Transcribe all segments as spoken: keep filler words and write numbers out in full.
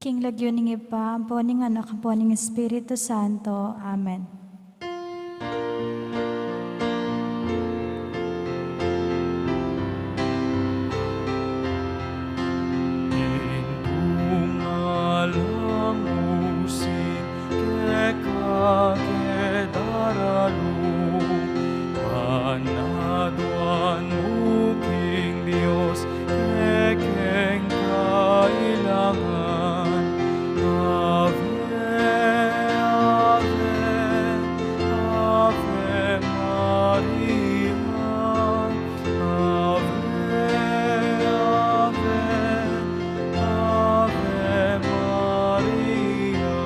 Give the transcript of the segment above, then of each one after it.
King lagyu ning Ibpa, ampo ning Anak, ampo ning Espiritu Santo. Amen. Ing bunga lang mu sing keka ke daralu, panaduan mu king Dios kekeng kailangan. Ave, Ave, Ave Maria. Ave, Ave, Ave Maria.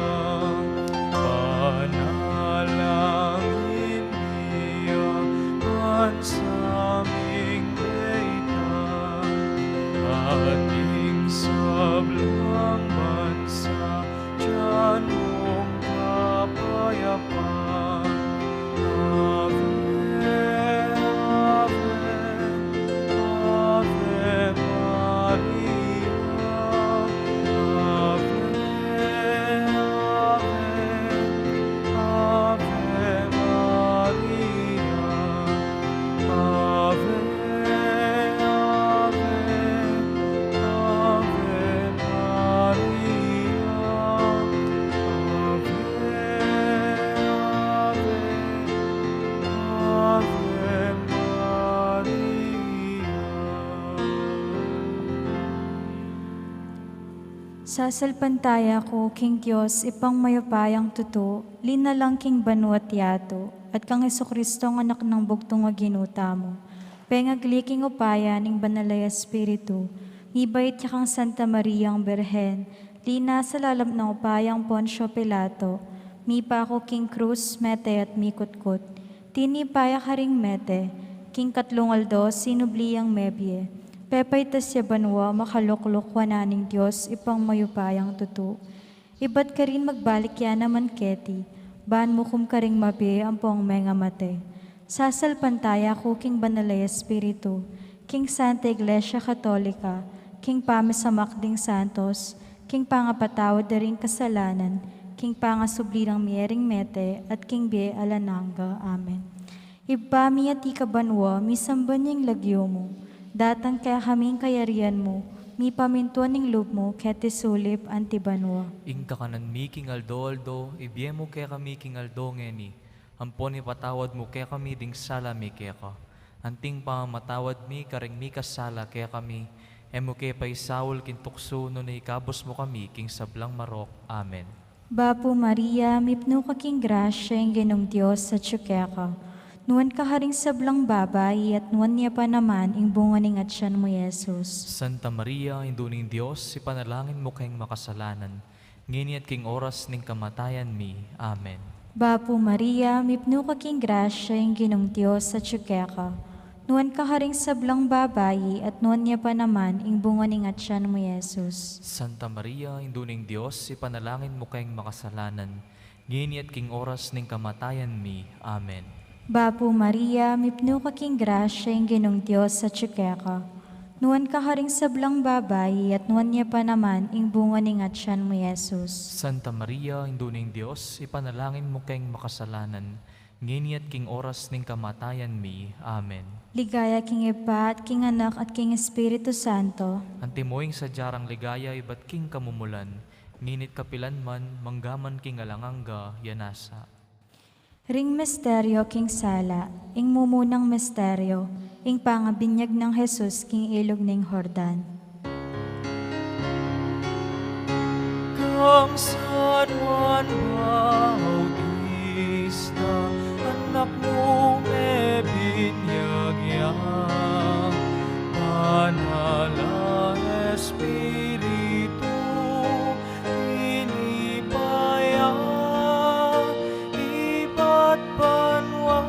Panalangin mi a ban sa ming deita, at ing sablang bansa, dian mung kapayapan. Ave, Ave, Ave Maria. Ave, Ave, Ave Maria. Ave, Ave, Ave Maria. Ave, Ave, Ave Maria. Sasalpantaya ku king Dios, Ibpang mayupayang tutu, linalang king banua't yatu, at kang Jesucristong Anak nang bugtung a Ginu tamu. Pengagli king upaya ning Banal a Espiritu, mibait ya kang Santa Mariang Birhen, linasa lalam nang upayang Poncio Pilato, mipaku king krus, mete at mikutkut. Tinipa ya karing mete, king katlung aldo sinubli yang mebie. Pepaitas ya banua, makalukluk wanan ning Dios, Ibpang mayupayang tutu. Ibat karin magbalik ya naman keti, ban mukum karing mabie ampong mengamate. Sasalpantaya ku king Banal a Espiritu, king Santa Iglesia Katolika, king pamisamak ding santos, king pangapatawad da ring kasalanan, king pangasubli rang mie ring mete, at king bie alang angga. Amen. Ibpa mi atiu ka banua, misamban ya ing lagyu mu. Datang kekami ing kayarian mu, mipamintuan ing lub mu, keti sulip anti banua. Ing kakanan mi king aldo-aldo, ibie mu kekami king aldo ngeni. Ampon ipatawad mu kekami ding sala mi keka, anting pamamatawad mi karing mikasala kekami. E mu ke paisaul king tuksu, nune ikabus mu kami king sablang marok. Amen. Bapu Maria, mipnu ka king grasya, ing Ginung Dios atyu keka. Nuan ka karing sablang babai, at nuan ya pa naman ing bunga ning atyan mu, Jesus. Santa Maria, Indu ning Dios, ipanalangin mu keng makasalanan, ngeni at king oras ning kamatayan mi. Amen. Bapu Maria, mipnu ka king grasya, ing Ginung Dios atyu keka. Nuan ka karing sablang babai, at nuan ya pa naman ing bunga ning atyan mu, Jesus. Santa Maria, Indu ning Dios, ipanalangin mu keng makasalanan, ngeni at king oras ning kamatayan mi. Amen. Bapu Maria, mipnu ka king grasya, ing Ginung Dios atyu keka. Nuan ka karing sablang babai, at nuan ya pa naman ing bunga ning atyan mu, Jesus. Santa Maria, Indu ning Dios, ipanalangin mu keng makasalanan, ngeni at king oras ning kamatayan mi. Amen. Ligaya king Ibpa, at king Anak, at king Espiritu Santo. Antimo ing sadya rang ligaya ibat king kamumulan, ngeni at kapilan man, mangga man king alang angga. Ya nasa. Ring misteryo king sala. Ing mumunang misteryo, ing pangabinyag nang Jesus king ilug ning Jordan. Kang San Juan Bautista, anak mu mebinyag ya, Banal a Espiritu tinipa ya ibat banua,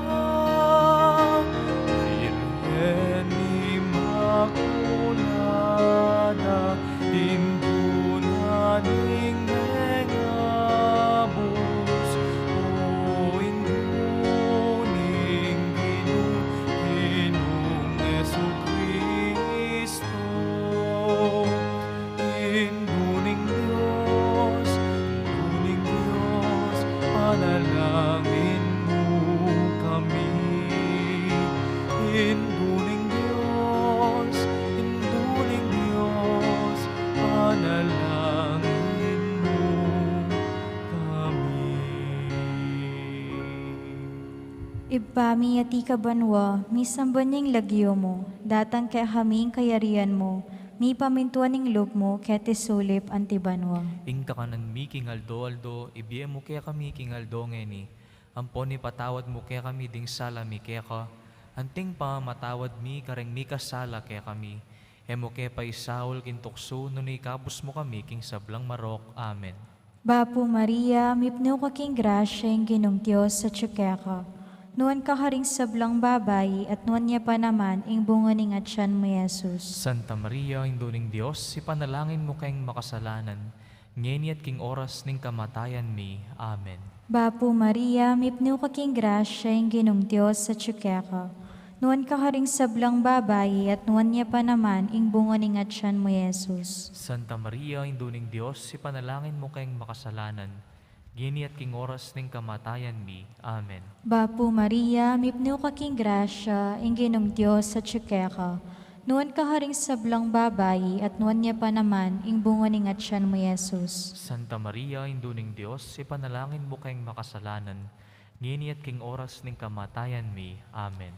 Birhen Imakulada, Indu na ning mengabus, Ibpa mi, atiu ka banua, misamban ya ing lagyu mu, datang kekami ing kayarian mu, mipamintuan ing lub mu keti sulip anti banua. Ing kakanan mi king aldo-aldo ibie mu kekami king aldo ngeni, ampon ipatawad mu kekami ding sala mi keka, anti ing pamamatawad mi kareng mikasala kekami. E mu ke paisaul king tuksu, nune ikabus mu kami king sablang marok. Amen. Bapu Maria, mipnu ka king grasya, ing Ginung Dios atyu keka. Nuan ka karing sablang babai, at nuan ya pa naman ing bunga ning atyan mu, Jesus. Santa Maria, Indu ning Dios, ipanalangin mu keng makasalanan, ngeni at king oras ning kamatayan mi. Amen. Bapu Maria, mipnu ka king grasya, ing Ginung Dios atyu keka. Nuan ka karing sablang babai, at nuan ya pa naman ing bunga ning atyan mu, Jesus. Santa Maria, Indu ning Dios, ipanalangin mu keng makasalanan, ngeni at king oras ning kamatayan mi. Amen. Bapu Maria, mipnu ka king grasya, ing Ginung Dios atyu keka. Nuan ka karing sablang babai, at nuan ya pa naman ing bunga ning atyan mu, Jesus. Santa Maria, Indu ning Dios, ipanalangin mu keng makasalanan, ngeni at king oras ning kamatayan mi. Amen.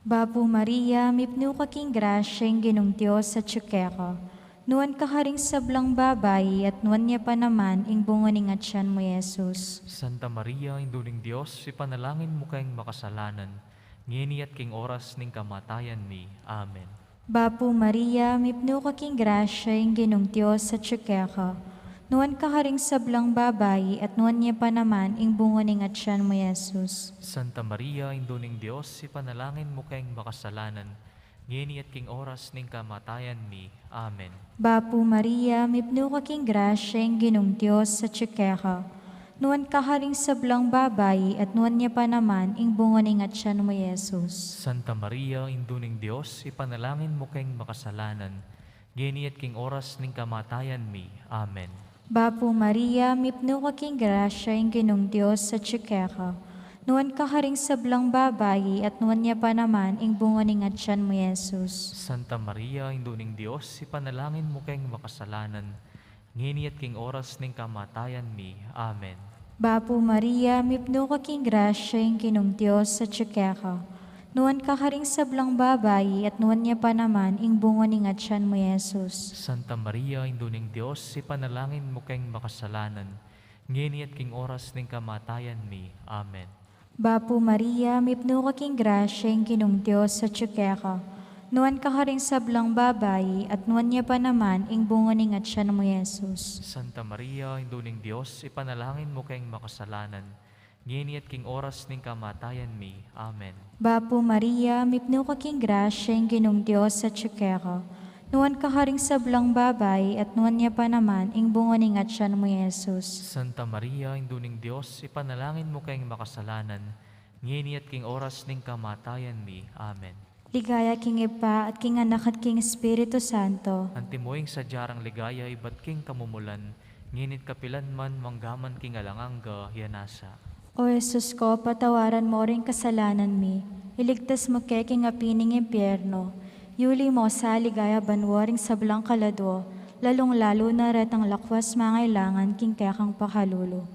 Bapu Maria, mipnu ka king grasya, ing Ginung Dios atyu keka. Nuan ka karing sablang babai, at nuan ya pa naman ing bunga ning atyan mu, Jesus. Santa Maria, Indu ning Dios, ipanalangin mu keng makasalanan, ngeni at king oras ning kamatayan mi. Amen. Bapu Maria, mipnu ka king grasya, ing Ginung Dios atyu keka. Nuan ka karing sablang babai, at nuan ya pa naman ing bunga ning atyan mu, Jesus. Santa Maria, Indu ning Dios, ipanalangin mu keng makasalanan, ngeni at king oras ning kamatayan mi. Amen. Bapu Maria, mipnu ka king grasya, ing Ginung Dios atyu keka. Nuan ka karing sablang babai, at nuan ya pa naman ing bunga ning atyan mu, Jesus. Santa Maria, Indu ning Dios, ipanalangin mu keng makasalanan, ngeni at king oras ning kamatayan mi. Amen. Bapu Maria, mipnu ka king grasya, ing Ginung Dios atyu keka. Nuan ka karing sablang babai, at nuan ya pa naman ing bunga ning atyan mu, Jesus. Santa Maria, Indu ning Dios, ipanalangin mu keng makasalanan, ngeni at king oras ning kamatayan mi. Amen. Bapu Maria, mipnu ka king grasya, ing Ginung Dios atyu keka. Nuan ka karing sablang babai, at nuan ya pa naman ing bunga ning atyan mu, Jesus. Santa Maria, Indu ning Dios, ipanalangin mu keng makasalanan, ngeni at king oras ning kamatayan mi. Amen. Bapu Maria, mipnu ka king grasya, ing Ginung Dios atyu keka. Nuan ka karing sablang babai, at nuan ya pa naman ing bunga ning atyan mu, Jesus. Santa Maria, Indu ning Dios, ipanalangin mu keng makasalanan, ngeni at king oras ning kamatayan mi. Amen. Bapu Maria, mipnu ka king grasya, ing Ginung Dios atyu keka. Nuan ka karing sablang babai, at nuan ya pa naman ing bunga ning atyan mu, Jesus. Santa Maria, Indu ning Dios, ipanalangin mu keng makasalanan, ngeni at king oras ning kamatayan mi. Amen. Ligaya king Ibpa, at king Anak, at king Espiritu Santo. Antimo ing sadya rang ligaya ibat king kamumulan, ngeni at kapilan man, mangga man king alang angga. Ya nasa. O Jesus ko, patawaran mo ring kasalanan mi, iligtas mu ke king api ning impyerno, yuli mo sa ligaya banua ring sablang kaladua, lalung-lalu na retang lakwas mangailangan king kekang pakalulu.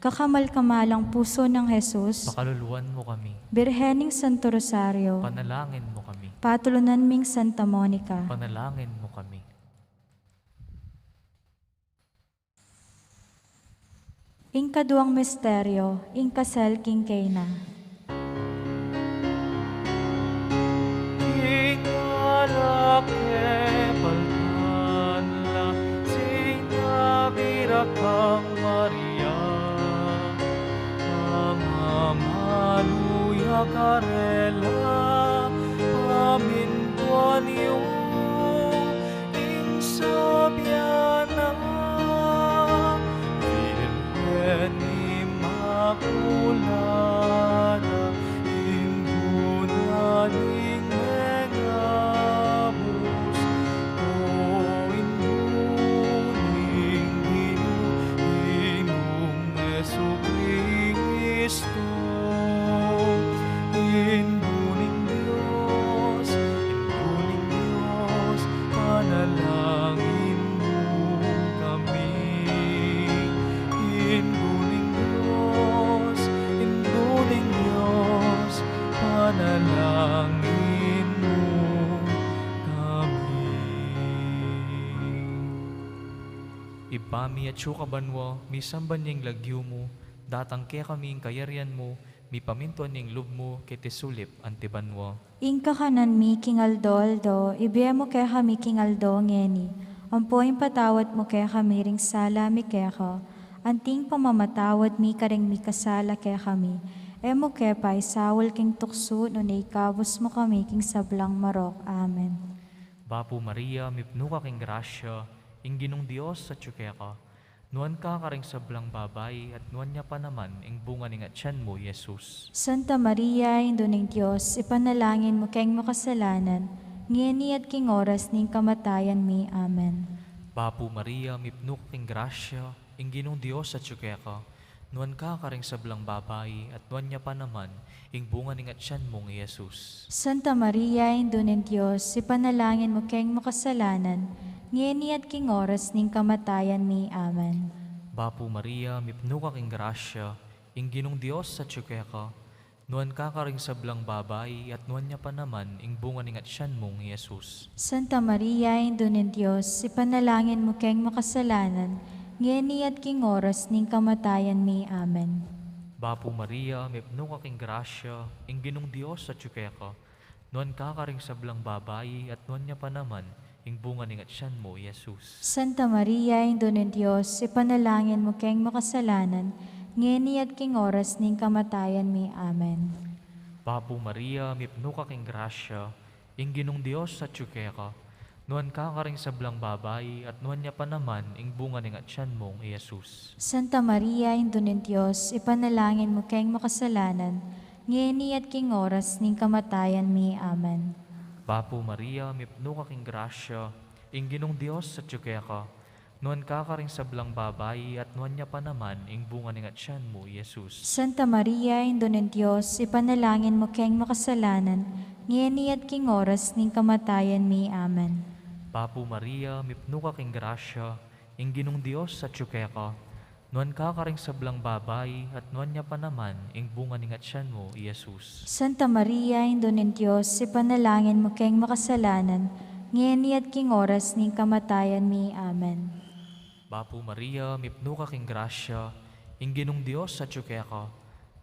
Kakamal-kamalang pusu nang Jesus, pakaluluan mu kami. Birhen ning Santo Rosario, panalangin mu kami. Patulunan ming Santa Monica, panalangin mu kami. Ing kaduang misteryo, ing kasal king Cana. King alak e paldan la, sinabi ra kang Maria, mangamalu ya karela, pamintuan yu ing sabyan a Birhen Inmaculada, Indu na ning Mengabus, o Indu ning Ginu, Ginung Jesukristu, Indu Ibpa mi, atsu ka banua, misamban ya ing lagyu mu, datang kekami ing kayarian mu, mipamintuan ing lub mu keti sulip anti banua. Ing kakanan mi king aldo-aldo, ibie mu kekami king aldo ngeni. Ampo ipatawad mu kekami ring sala mi keka, anti ing pamamatawad mi karing mikasala kekami. E mu ke paisaul king tuksu, nune ikabus mu kami king sablang marok. Amen. Bapu Maria, mipnu ka king grasya, ing Ginung Dios atyu keka. Nuan ka karing sablang babai, at nuan ya pa naman ing bunga ning atyan mu, Jesus. Santa Maria, Indu ning Dios, ipanalangin mu keng makasalanan, ngeni at king oras ning kamatayan mi. Amen. Bapu Maria, mipnu ka king grasya, ing Ginung Dios atyu keka. Nuan ka karing sablang babai, at nuan ya pa naman ing bunga ning atyan mung i Jesus. Santa Maria, Indu ning Dios, ipanalangin mu keng makasalanan, ngeni at king oras ning kamatayan mi. Amen. Bapu Maria, mipnu ka king grasya, ing Ginung Dios atyu keka. Nuan ka karing sablang babai, at nuan ya pa naman ing bunga ning atyan mung i Jesus. Santa Maria, Indu ning Dios, ipanalangin mu keng makasalanan, ngeni at king oras ning kamatayan mi. Amen. Bapu Maria, mipnu ka king grasya, ing Ginung Dios atyu keka. Nuan ka karing sablang babai, at nuan ya pa naman ing bunga ning atyan mu, i Jesus. Santa Maria, Indu ning Dios, ipanalangin mu keng makasalanan, ngeni at king oras ning kamatayan mi. Amen. Bapu Maria, mipnu ka king grasya, ing Ginung Dios atyu keka. Nuan ka karing sablang babai, at nuan ya pa naman ing bunga ning atyan mung i Jesus. Santa Maria, Indu ning Dios, ipanalangin mu keng makasalanan, ngeni at king oras ning kamatayan mi. Amen. Bapu Maria, mipnu ka king grasya, ing Ginung Dios atyu keka. Nuan ka karing sablang babai, at nuan ya pa naman ing bunga ning atyan mu, i Jesus. Santa Maria, Indu ning Dios, ipanalangin mu keng makasalanan, ngeni at king oras ning kamatayan mi. Amen. Bapu Maria, mipnu ka king grasya, ing Ginung Dios atyu keka. Nuan ka karing sablang babai, at nuan ya pa naman ing bunga ning atyan mu, i Jesus. Santa Maria, Indu ning Dios, ipanalangin mu keng makasalanan, ngeni at king oras ning kamatayan mi. Amen. Bapu Maria, mipnu ka king grasya, ing Ginung Dios atyu keka.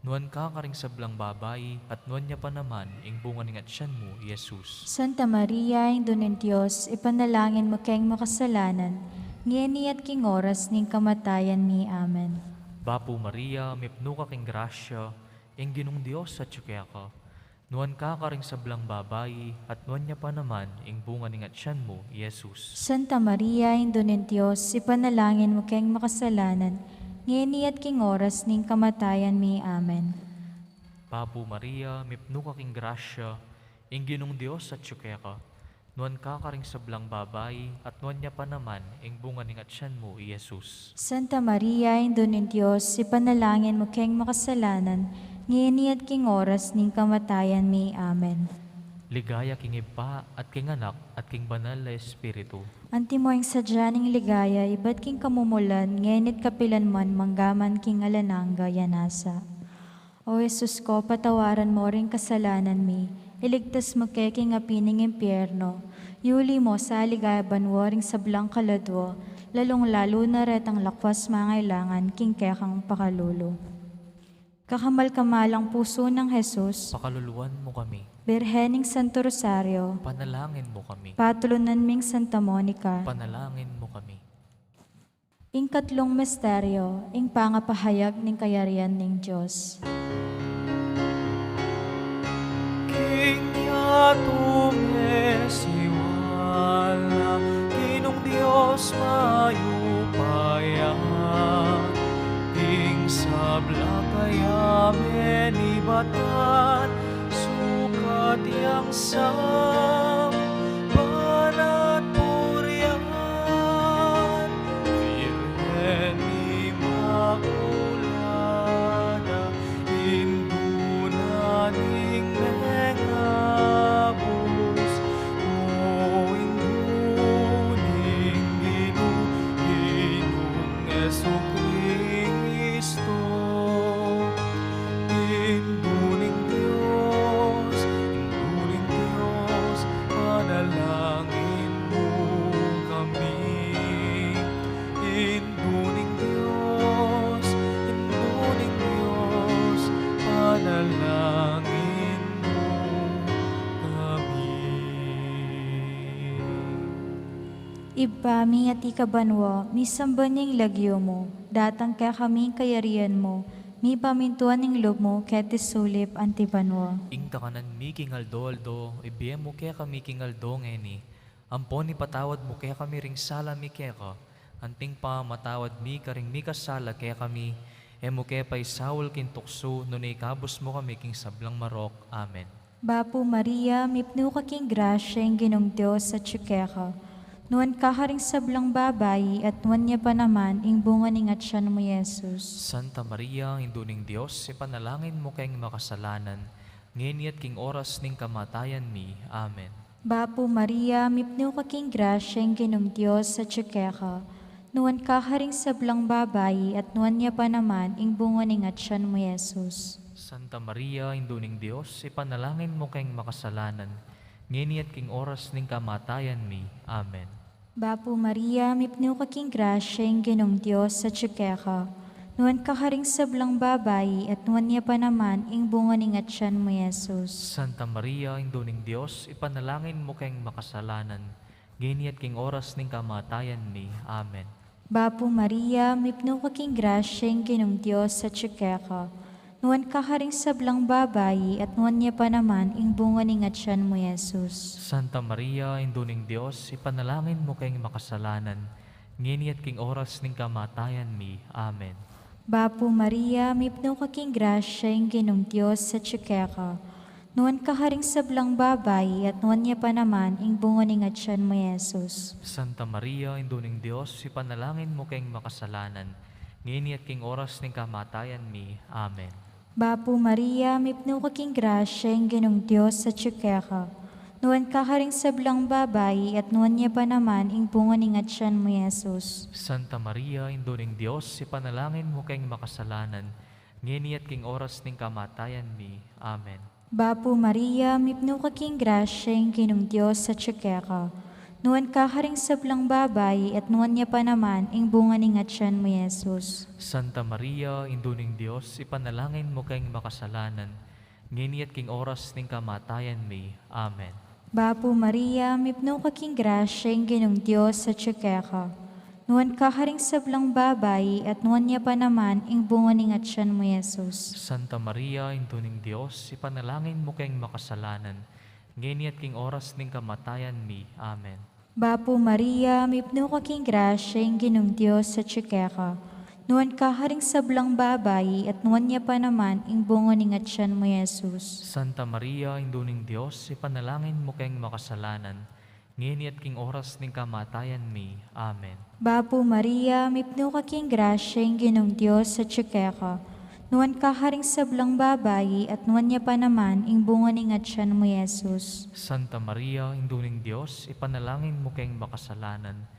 Nuan ka karing sablang babai, at nuan ya pa naman ing bunga ning atyan mu, i Jesus. Santa Maria, Indu ning Dios, ipanalangin mu keng makasalanan, ngeni at king oras ning kamatayan mi. Amen. Bapu Maria, mipnu ka king grasya, ing Ginung Dios atyu keka. Nuan ka karing sablang babai, at nuan ya pa naman ing bunga ning atyan mu, i Jesus. Santa Maria, Indu ning Dios, ipanalangin mu keng makasalanan, ngeni at king oras ning kamatayan mi. Amen. Bapu Maria, mipnu ka king grasya, ing Ginung Dios atyu keka. Nuan ka karing sablang babai, at nuan ya pa naman ing bunga ning atyan mu, i Jesus. Santa Maria, Indu ning Dios, ipanalangin mu keng makasalanan, ngeni at king oras ning kamatayan mi. Amen. Ligaya king Ibpa, at king Anak, at king Banal a Espiritu. Antimo ing sadya ning ligaya ibat king kamumulan, ngeni at kapilan man, manggaman king alang angga. Amen. O Jesus ko, patawaran mo ring kasalanan mi, iligtas mu ke king api ning impyerno, yuli mo sa ligaya banua ring sablang kaladua, lalung-lalu na retang lakwas mangailangan king kekang pakalulu. Kakamal-kamalang pusu nang Jesus, pakaluluan mu kami. Birhen ning Santo Rosario, panalangin mu kami. Patulunan ming Santa Monica, panalangin mu kami. Ing katlung misteryo, ing pangapahayag ning kayarian ning Dios. King yatu mesiwala, Ginung Dios mayupaya, ing sabla kaya menibatan, sukat yang samban at purian, Birhen Imakulada, Indu na ning mengabus, o Indu ning Ginu, Ginung Jesukristo, Indu ning Dios, Indu ning Dios. Ibpa mi, atiu ka banua, misamban ya ing lagyu mu, datang kekami ing kayarian mu, mipamintuan ing lub mu keti sulip anti banua. Ing kakanan mi king aldo-aldo ibie mu kekami king aldo ngeni, ampon ipatawad mu kekami ring sala mi keka, anti ing pamamatawad mi karing mikasala kekami, e mu ke paisaul king tuksu, nune ikabus mu kami king sablang marok. Amen. Bapu Maria, mipnu ka king grasya, ing Ginung Dios atyu keka. Nuan ka karing sablang babai, at nuan ya pa naman ing bunga ning atyan mu, Jesus. Santa Maria, Indu ning Dios, ipanalangin mu keng makasalanan, ngeni at king oras ning kamatayan mi. Amen. Bapu Maria, mipnu ka king grasya, ing Ginung Dios atyu keka. Nuan ka karing sablang babai, at nuan ya pa naman ing bunga ning atyan mu, Jesus. Santa Maria, Indu ning Dios, ipanalangin mu keng makasalanan, ngeni at king oras ning kamatayan mi. Amen. Bapu Maria, mipnu ka king grasya, ing Ginung Dios atyu keka. Nuan ka karing sablang babai, at nuan ya pa naman ing bunga ning atyan mu, Jesus. Santa Maria, Indu ning Dios, ipanalangin mu keng makasalanan, ngeni at king oras ning kamatayan mi. Amen. Bapu Maria, mipnu ka king grasya, ing Ginung Dios atyu keka. Nuan ka karing sablang babai, at nuan ya pa naman ing bunga ning atyan mu, Jesus. Santa Maria, Indu ning Dios, ipanalangin mu keng makasalanan, ngeni at king oras ning kamatayan mi. Amen. Bapu Maria, mipnu ka king grasya, ing Ginung Dios atyu keka. Nuan ka karing sablang babai, at nuan ya pa naman ing bunga ning atyan mu, Jesus. Santa Maria, Indu ning Dios, ipanalangin mu keng makasalanan, ngeni at king oras ning kamatayan mi. Amen. Bapu Maria, mipnu ka king grasya, ing Ginung Dios atyu keka. Nuan ka karing sablang babai, at nuan ya pa naman ing bunga ning atyan mu, Jesus. Santa Maria, Indu ning Dios, ipanalangin mu keng makasalanan, ngeni at king oras ning kamatayan mi. Amen. Bapu Maria, mipnu ka king grasya, ing Ginung Dios atyu keka. Nuan ka karing sablang babai, at nuan ya pa naman ing bunga ning atyan mu, Jesus. Santa Maria, Indu ning Dios, ipanalangin mu keng makasalanan, ngeni at king oras ning kamatayan mi. Amen. Bapu Maria, mipnu ka king grasya, ing Ginung Dios atyu keka. Nuan ka karing sablang babai, at nuan ya pa naman ing bunga ning atyan mu, Jesus. Santa Maria, Indu ning Dios, ipanalangin mu keng makasalanan, ngeni at king oras ning kamatayan mi. Amen. Bapu Maria, mipnu ka king grasya, ing Ginung Dios atyu keka. Nuan ka karing sablang babai, at nuan ya pa naman ing bunga ning atyan mu, Jesus. Santa Maria, Indu ning Dios, ipanalangin mu keng makasalanan, ngeni at king oras ning kamatayan mi. Amen. Bapu Maria, mipnu ka king grasya, ing Ginung Dios atyu keka. Nuan ka karing sablang babai, at nuan ya pa naman ing bunga ning atyan mu, Jesus. Santa Maria, Indu ning Dios, ipanalangin mu keng makasalanan,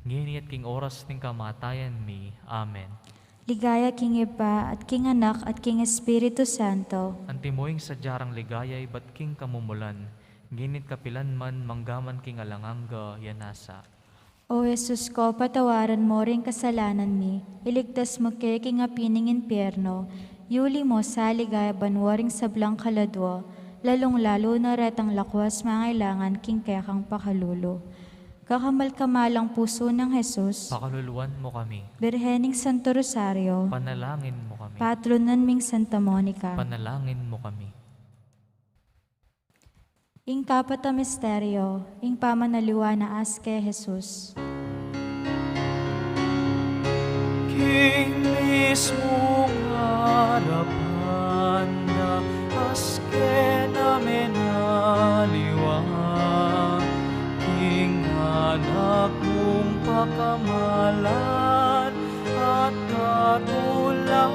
ngeni at king oras ning kamatayan mi. Amen. Ligaya king Ibpa, at king Anak, at king Espiritu Santo. Antimo ing sadya rang ligaya ibat king kamumulan, ngeni at kapilan man, mangga man king alang angga. Ya nasa. O Jesus ko, patawaran mo ring kasalanan mi, iligtas mo ke king api ning impyerno, yuli mo sa ligaya banua ring sablang kaladua, lalung-lalu na retang lakuas mangailangan king kekang pakalulu. Kakamal-kamalang pusu nang Jesus, pakaluluan mo kami. Birhen ning Santo Rosario, panalangin mo kami. Patronan ming Santa Monica, panalangin mo kami. Ing kapat a misteryo, ing pamanaliwa na aske Jesus. King mismung arapan da, aske na menaliwa, king anak mung pakamalan at katulan,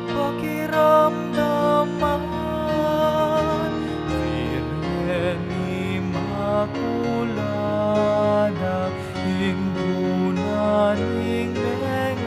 pakiramdaman, Birhen Imakulada, Indu na ning mengabus,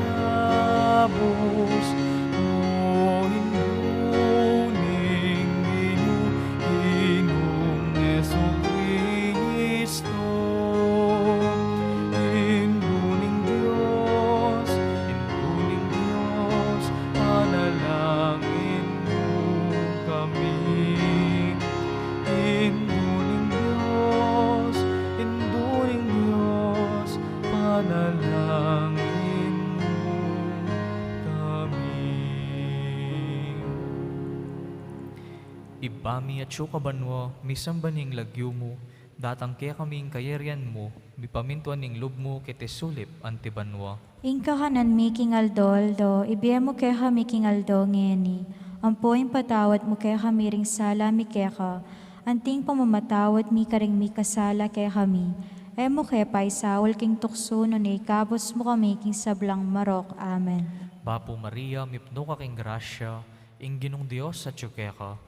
Ibpa mi, atsu ka banua, misamban ya ing lagyu mu, datang kekami ing kayarian mu, mipamintuan ing lub mu keti sulip anti banua. Ing kakanan mi king aldo-aldo, ibie mu kekami king aldo ngeni. Ampo ipatawad mu kekami ring sala mi keka, anti ing pamamatawad mi karing mikasala kekami. E mu ke paisaul king tuksu, nune ikabus mu kami king sablang marok. Amen. Bapu Maria, mipnu ka king grasya, ing Ginung Dios atyu keka.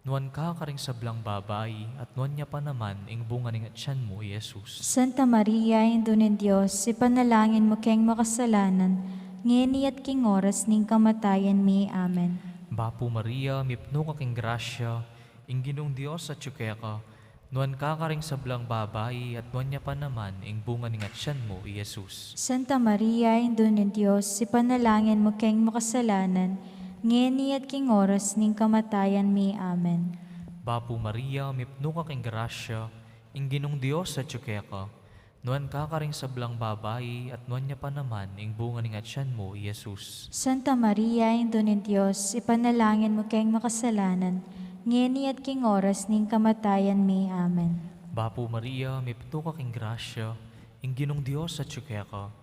Nuan ka karing sablang babai, at nuan ya pa naman ing bunga ning atyan mu, i Jesus. Santa Maria, Indu ning Dios, ipanalangin mu keng makasalanan, ngeni at king oras ning kamatayan mi. Amen. Bapu Maria, mipnu ka king grasya, ing Ginung Dios atyu keka. Nuan ka karing sablang babai, at nuan ya pa naman ing bunga ning atyan mu, i Jesus. Santa Maria, Indu ning Dios, ipanalangin mu keng makasalanan, ngeni at king oras ning kamatayan mi. Amen. Bapu Maria, mipnu ka king grasya, ing Ginung Dios atyu keka. Nuan ka karing sablang babai, at nuan ya pa naman ing bunga ning atyan mu, i Jesus. Santa Maria, Indu ning Dios, ipanalangin mu keng makasalanan, ngeni at king oras ning kamatayan mi. Amen. Bapu Maria, mipnu ka king grasya, ing Ginung Dios atyu keka.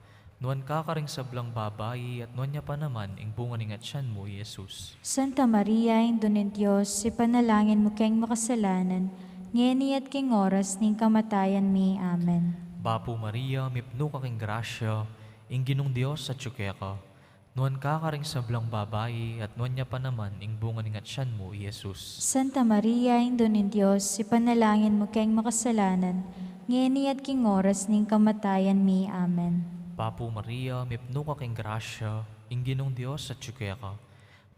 Nuan ka karing sablang babai, at nuan ya pa naman ing bunga ning atyan mu, i Jesus. Santa Maria, Indu ning Dios, ipanalangin mu keng makasalanan, ngeni at king oras ning kamatayan mi. Amen. Bapu Maria, mipnu ka king grasya, ing Ginung Dios atyu keka. Nuan ka karing sablang babai, at nuan ya pa naman ing bunga ning atyan mu, i Jesus. Santa Maria, Indu ning Dios, ipanalangin mu keng makasalanan, ngeni at king oras ning kamatayan mi. Amen. Bapu Maria, mipnu ka king grasya, ing Ginung Dios atyu keka.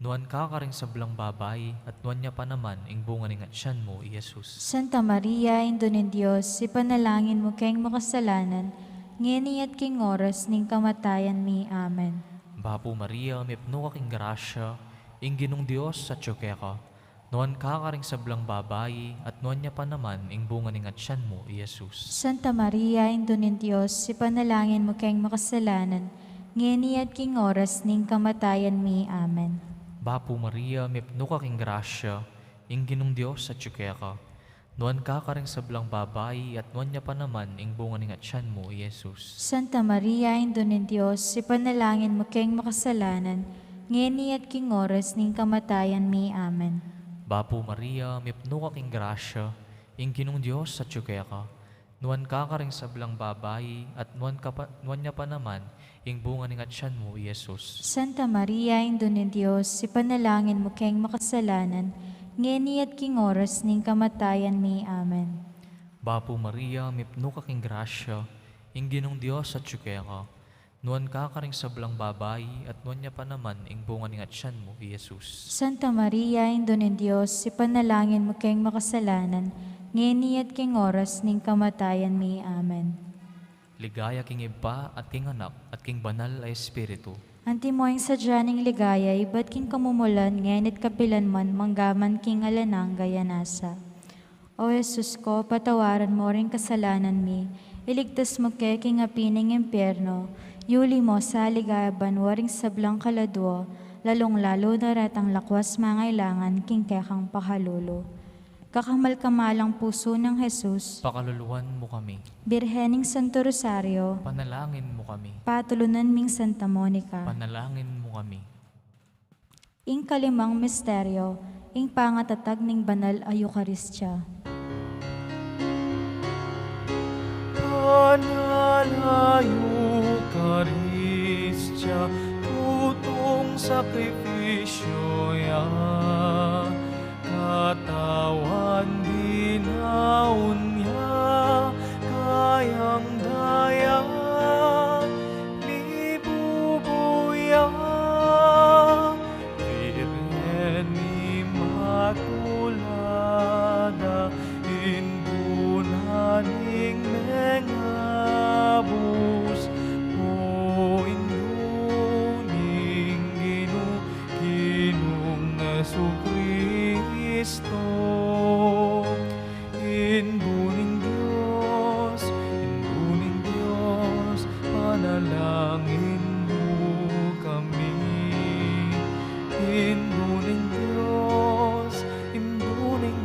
Nuan ka karing sablang babai, at nuan ya pa naman ing bunga ning atyan mu, i Jesus. Santa Maria, Indu ning Dios, ipanalangin mu keng makasalanan, ngeni at king oras ning kamatayan mi. Amen. Bapu Maria, mipnu ka king grasya, ing Ginung Dios atyu keka. Nuan ka karing sablang babai, at nuan ya pa naman ing bunga ning atyan mu, i Jesus. Santa Maria, Indu ning Dios, ipanalangin mu keng makasalanan, ngeni at king oras ning kamatayan mi. Amen. Bapu Maria, mipnu ka king grasya, ing Ginung Dios atyu keka. Nuan ka karing sablang babai, at nuan ya pa naman ing bunga ning atyan mu, i Jesus. Santa Maria, Indu ning Dios, ipanalangin mu keng makasalanan, ngeni at king oras ning kamatayan mi. Amen. Bapu Maria, mipnu ka king grasya, ing Ginung Dios atyu keka. Nuan ka karing sablang babai, at nuan ka pa, nuan ya pa naman ing bunga ning atyan mu, i Jesus. Santa Maria, Indu ning Dios, ipanalangin mu keng makasalanan, ngeni at king oras ning kamatayan mi. Amen. Bapu Maria, mipnu ka king grasya, ing Ginung Dios atyu keka. Nuan ka karing sablang babai, at nuan ya pa naman ing bunga ning atyan mu, i Jesus. Santa Maria, Indu ning Dios, ipanalangin mu keng makasalanan, ngeni at king oras ning kamatayan mi. Amen. Ligaya king Ibpa, at king Anak, at king Banal a Espiritu. Antimo ing sadya ning ligaya, ibat king kamumulan, ngeni at kapilan man, mangga man king alang angga. Amen. O Jesus ko, patawaran mo ring kasalanan mi, iligtas mo ke king api ning impyerno, yuli mo sa ligaya banua ring sablang kaladua, lalung-lalu na retang lakuas mangailangan king kekang pakalulu. Kakamal-kamalang pusu nang Jesus, pakaluluan mo kami. Birhen ning Santo Rosario, panalangin mo kami. Patulunan ming Santa Monica, panalangin mo kami. Ing kalimang misteryo, ing pangatatag ning banal a Eukaristia. Banal a Eukaristia, tutung sakripisyu ya, katawan dinaun ya, kayang daya, mibubu ya, Birhen Imakulada, Indu na ning mengabus, o Indu ning Ginu, Ginung Jesucristo. Indu ning Dios, Indu ning Dios, panalangin mu kami. Indu ning Dios, Indu ning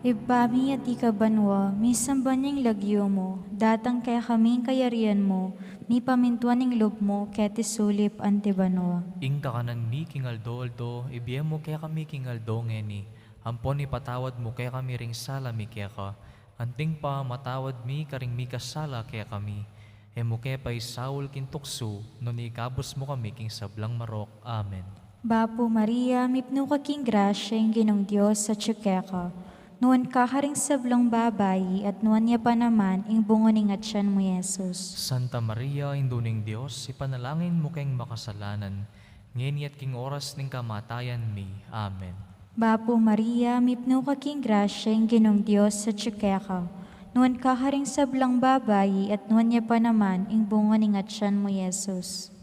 Ibpa mi atiu ka banua, misamban ya ing lagyu mu, datang kekami ing kayarian mu, mipamintuan ing lub mu keti sulip anti banua. Ing kakanan mi king aldo-aldo ibie mu kekami king aldo ngeni, ampon ipatawad mu kekami ring sala mi keka, anting pamamatawad mi karing mikasala kekami. E mu ke paisaul king tuksu, nune ikabus mu kami king sablang marok. Amen. Bapu Maria, mipnu ka king grasya, ing Ginung Dios atyu keka. Nuan ka karing sablang babai, at nuan ya pa naman ing bunga ning atyan mu, Jesus. Santa Maria, Indu ning Dios, ipanalangin mu keng makasalanan, ngeni at king oras ning kamatayan mi. Amen. Bapu Maria, mipnu ka king grasya, ing Ginung Dios atyu keka. Nuan ka karing sablang babai, at nuan ya pa naman ing bunga ning atyan mu, Jesus.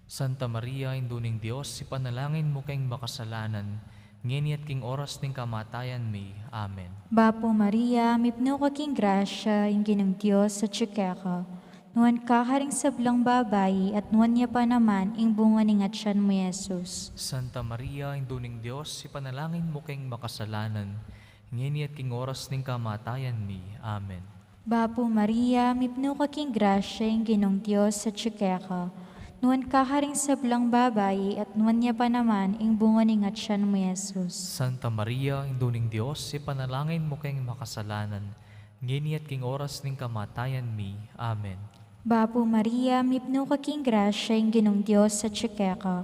Santa Maria, Indu ning Dios, ipanalangin mu keng makasalanan, ngeni at king oras ning kamatayan mi. Amen. Bapu Maria, mipnu ka king grasya, ing Ginung Dios atyu keka. Nuan ka karing sablang babai, at nuan ya pa naman ing bunga ning atyan mu, Jesus. Santa Maria, Indu ning Dios, ipanalangin mu keng makasalanan, ngeni at king oras ning kamatayan mi. Amen. Bapu Maria, mipnu ka king grasya, ing Ginung Dios atyu keka. Nuan ka karing sablang babai, at nuan ya pa naman ing bunga ning atyan mu, Jesus. Santa Maria, Indu ning Dios, ipanalangin mu keng makasalanan, ngeni at king oras ning kamatayan mi. Amen. Bapu Maria, mipnu ka king grasya, ing Ginung Dios atyu keka.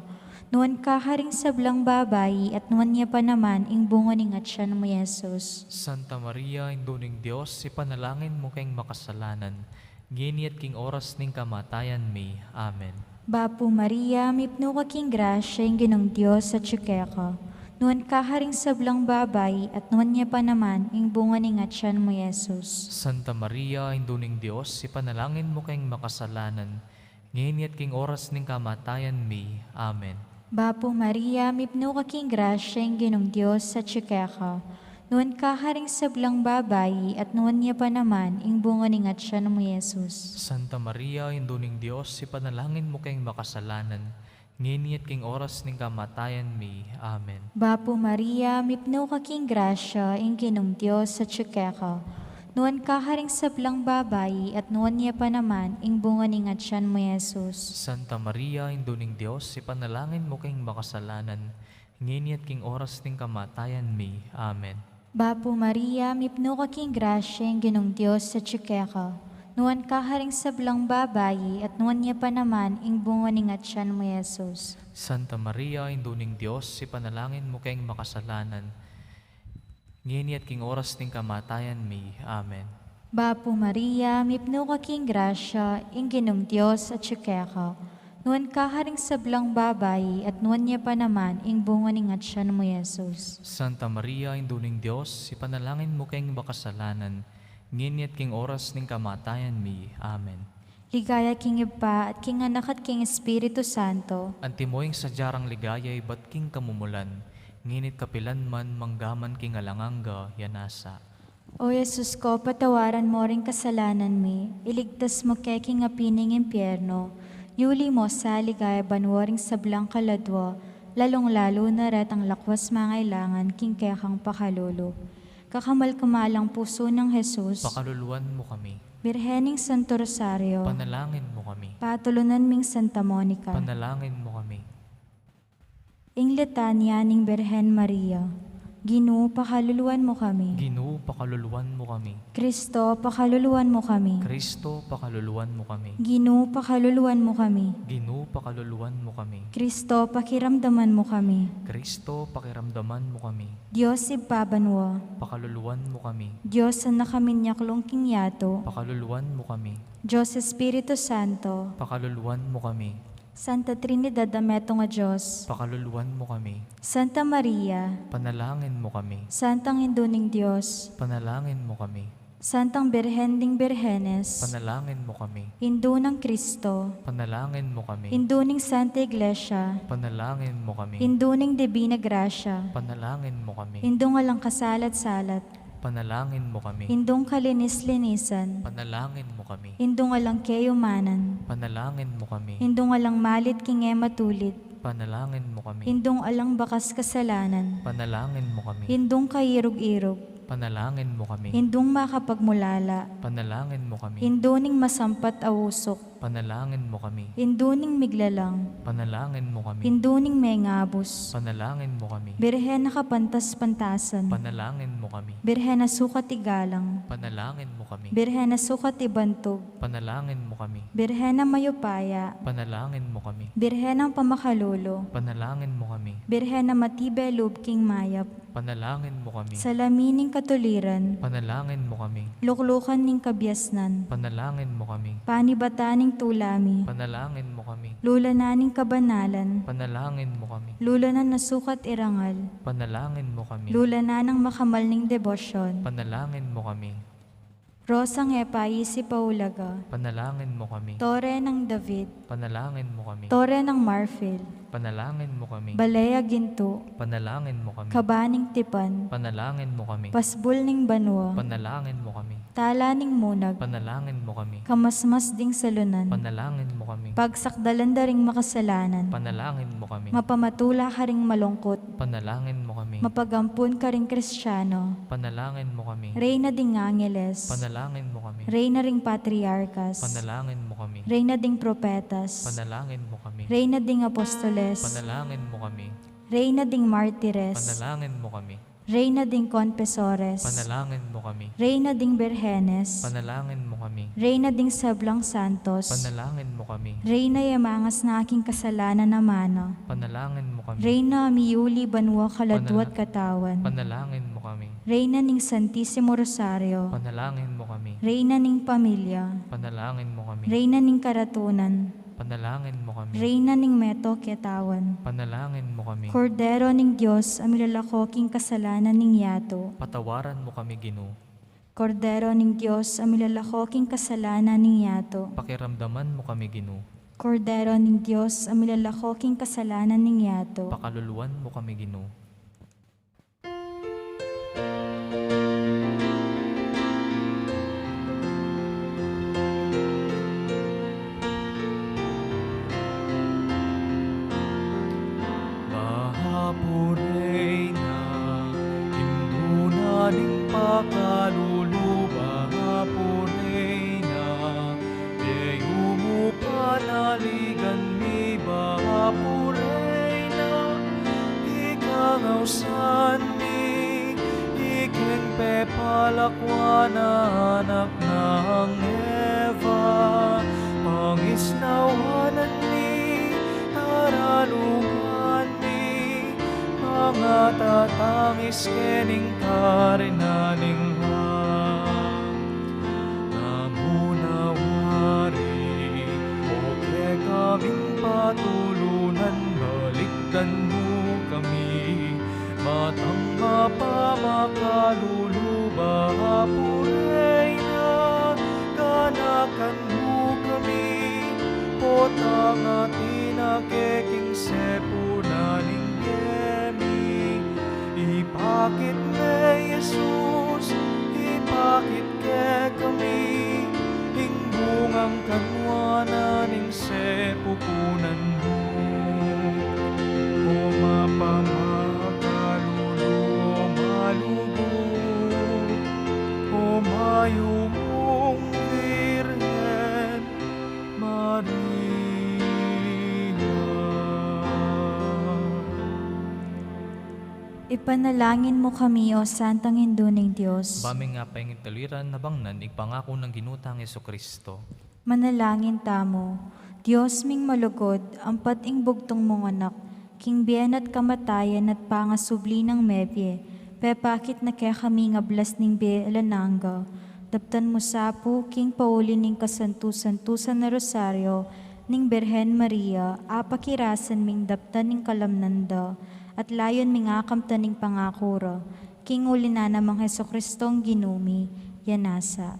Nuan ka karing sablang babai, at nuan ya pa naman ing bunga ning atyan mu, Jesus. Santa Maria, Indu ning Dios, ipanalangin mu keng makasalanan, ngeni at king oras ning kamatayan mi. Amen. Bapu Maria, mipnu ka king grasya, ing Ginung Dios atyu keka. Nuan ka karing sablang babai, at nuan ya pa naman ing bunga ning atyan mu, Jesus. Santa Maria, Indu ning Dios, ipanalangin mu keng makasalanan, ngeni at king oras ning kamatayan mi. Amen. Bapu Maria, mipnu ka king grasya, ing Ginung Dios atyu keka. Nuan ka karing sablang babai, at nuan ya pa naman ing bunga ning atyan mu, Jesus. Santa Maria, Indu ning Dios, ipanalangin mu keng makasalanan, ngeni at king oras ning kamatayan mi. Amen. Bapu Maria, mipnu ka king grasya, ing Ginung Dios atyu keka. Nuan ka karing sablang babai, at nuan ya pa naman ing bunga ning atyan mu, Jesus. Santa Maria, Indu ning Dios, ipanalangin mu keng makasalanan, ngeni at king oras ning kamatayan mi. Amen. Bapu Maria, mipnu ka king grasya, ing Ginung Dios atyu keka. Nuan ka karing sablang babai, at nuan ya pa naman ing bunga ning atyan mu, Jesus. Santa Maria, Indu ning Dios, ipanalangin mu keng makasalanan, ngeni at king oras ning kamatayan mi. Amen. Bapu Maria, mipnu ka king grasya, ing Ginung Dios atyu keka. Nuan ka karing sablang babai, at nuan ya pa naman ing bunga ning atyan mu, Jesus. Santa Maria, Indu ning Dios, ipanalangin mu keng makasalanan, ngeni at king oras ning kamatayan mi. Amen. Ligaya king Ibpa, at king Anak, at king Espiritu Santo. Antimo ing sadya rang ligaya ibat king kamumulan, ngeni at kapilan man, mangga man king alang angga. Ya nasa. O Jesus ko, patawaran mo ring kasalanan mi, iligtas mo ke king api ning impyerno, yuli mo sa ligaya banua ring sablang kaladua, lalung-lalu na retang lakuas mangailangan king kekang pakalulu. Kakamal-kamalang pusu nang Jesus. Pakaluluan mo kami. Birhen ning Santo Rosario. Panalangin mo kami. Patulunan ming Santa Monica. Panalangin mo kami. Ing Litanya ning Birhen Maria. Ginu, pakaluluan mo kami. Ginu, pakaluluan mo kami. Kristo, pakaluluan mo kami. Kristo, pakaluluan mo kami. Ginu, pakaluluan mo kami. Ginu, pakaluluan mo kami. Kristo, pakiramdaman mo kami. Kristo, pakiramdaman mo kami. Dios Ibpa banua. Pakaluluan mo kami. Dios Anak a minyaklung king yatu. Pakaluluan mo kami. Dios Espiritu Santo. Pakaluluan mo kami. Santa Trinidad a metung a Dios. Pakaluluan mo kami. Santa Maria. Panalangin mo kami. Santang Indu ning Dios. Panalangin mo kami. Santang Birhen ding Birhenes. Panalangin mo kami. Indu nang Kristo. Panalangin mo kami. Indu ning Santa Iglesia. Panalangin mo kami. Indu ning Dibina Grasya. Panalangin mo kami. Indung alang kasalat-salat. Panalangin mo kami. Indung kalinis-linisan. Panalangin mo kami. Indung alang keyumanan. Panalangin mo kami. Indung alang malit king e matulid. Panalangin mo kami. Indung alang bakas kasalanan. Panalangin mo kami. Indung kairug-irug. Panalangin mo kami. Indung makapagmulala. Panalangin mo kami. Indu ning masampat a usuk. Panalangin mo kami. Indu ning miglalang. Panalangin mo kami. Indu ning mengabus. Panalangin mo kami. Birhen a kapantas-pantasan. Panalangin mo kami. Birhen a sukat igalang. Panalangin mo kami. Birhen a sukat ibantug. Panalangin mo kami. Birhen a mayupaya. Panalangin mo kami. Birhen a pamakalulu. Panalangin mo kami. Birhen a matibe lub king mayap. Panalangin mo kami. Salamin ning katuliran. Panalangin mo kami. Luklukan ning kabiasnan. Panalangin mo kami. Panibatan ning tula mi. Panalangin mo kami. Lulanan ning kabanalan. Panalangin mo kami. Lulanan a sukat irangal. Panalangin mo kami. Lulanan a makamal ning debosyon. Panalangin mo kami. Rosang e paisip a ulaga. Panalangin mo kami. Tore nang David. Panalangin mo kami. Tore nang marfil. Panalangin mo kami. Bale a gintu. Panalangin mo kami. Kaba ning tipan. Panalangin mo kami. Pasbul ning banua. Panalangin mo kami. Tala ning munag. Panalangin mo kami. Kamasmas ding salunan. Panalangin mo kami. Pagsakdalan da ring makasalanan. Panalangin mo kami. Mapamatula karing malungkut. Panalangin mo kami. Mapagampun karing Kristiano. Panalangin mo kami. Reyna ding angeles. Panalangin mo kami. Reyna ring patriarkas. Panalangin mo kami. Reyna ding propetas. Panalangin mo kami. Reyna ding apostoles. Panalangin mo kami. Reyna ding martires. Panalangin mo kami. Reyna ding konpesores. Panalangin mo kami. Reyna ding birhenes. Panalangin mo kami. Reyna ding sablang santos. Panalangin mo kami. Reyna, e mangas na king kasalanan a mana. Panalangin mo kami. Reyna, miyuli banua, kaladua at katawan. Panalangin mo kami. Reyna ning Santisimo Rosario. Panalangin mo kami. Reyna ning pamilya. Panalangin mo kami. Reyna ning karatunan. Panalangin mo kami. Reyna ning meto ketawan. Panalangin mo kami. Kordero ning Dios a milalako king kasalanan ning yatu. Patawaran mo kami, Ginu. Kordero ning Dios a milalako king kasalanan ning yatu. Pakiramdaman mo kami, Ginu. Kordero ning Dios a milalako king kasalanan ning yatu. Pakaluluan mo kami, Ginu. Bapu Reyna, Indu na ning pakalulu, Bapu Reyna, e yu mu panaligan mi, Bapu Reyna, ikang ausan mi, ikeng pepalakwan a anak nang Eva, pangisnawanan mi, taralungan mi, pangatatangis kening karinan ning Ibpa. Namu na wari, o kekaming patulunan, balikdan mu kami, matang mapamakalulu, Bapu Reyna, ganakan mu kami, potang atin a keking sepunan ning bie mi, ipakit me i Jesus, ipakit kekami ing bungang kanwanan ning sepupunan mu. O mapamakalulu, o malugud, o mayumung Birhen Maria. Ipanalangin mu kami, O Santang Indu ning Dios. Ba ming apengin taluiran na bang nan ing pangaku nang Ginu tang Jesucristo. Manalangin tamu. Dios ming malugud, ampat ing bugtung mung Anak, king bie na't kamatayan at pangasubli nang mebie, pepakit na kekami ing ablas ning bie alang angga. Daptan mu sa pu, king pauli ning kasantu-santusan a Rosario ning Birhen Maria, apakirasan ming daptan ing kalamnan da, at layun ming akamtan ing pangaku ra, king uli na namang Jesucristong Ginu mi, ya nasa.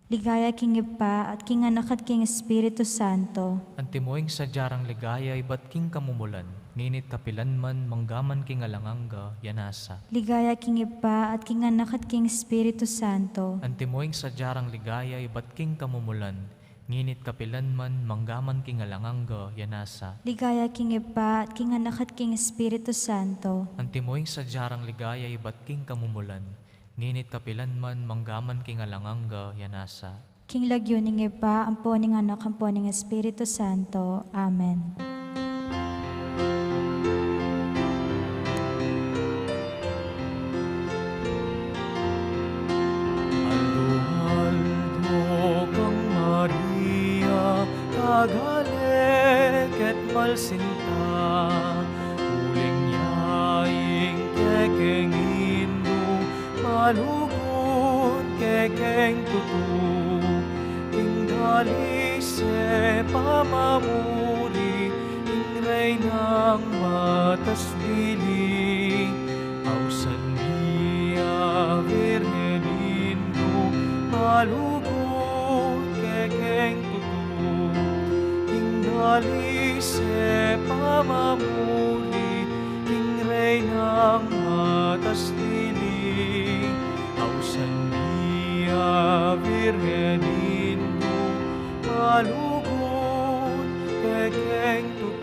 Ligaya king Ibpa, at king Anak, at king Espiritu Santo. Antimo ing sadya rang ligaya ibat king kamumulan, ngeni't kapilan man, manggaman king alang angga, ya nasa. Ligaya king Ibpa, at king Anak, at king Espiritu Santo. Antimo ing sadya rang ligaya ibat king kamumulan, ngeni't kapilan man, manggaman king alang angga, ya nasa. Ligaya king Ibpa, at king Anak, at king Espiritu Santo. Antimo ing sadya rang ligaya ibat king kamumulan, Ngeni't kapilan man, manggaman king alang angga, ya nasa. King lagyu ning Ibpa, ampo ning Anak, ampo ning Espiritu Santo. Amen. Aldo-aldo kang Maria, tagale ket malsinta, uling ya ing kekeng Indu, malugud kekeng tutu, king dalise pamamuri, ing Reynang matas dili. Ausan mi, a Virgen Indu, malugud kekeng tutu, king dalise pamamuri, king Reynang matas dili. Ausan mi, a Virgen Indu, malugud kekeng tutu,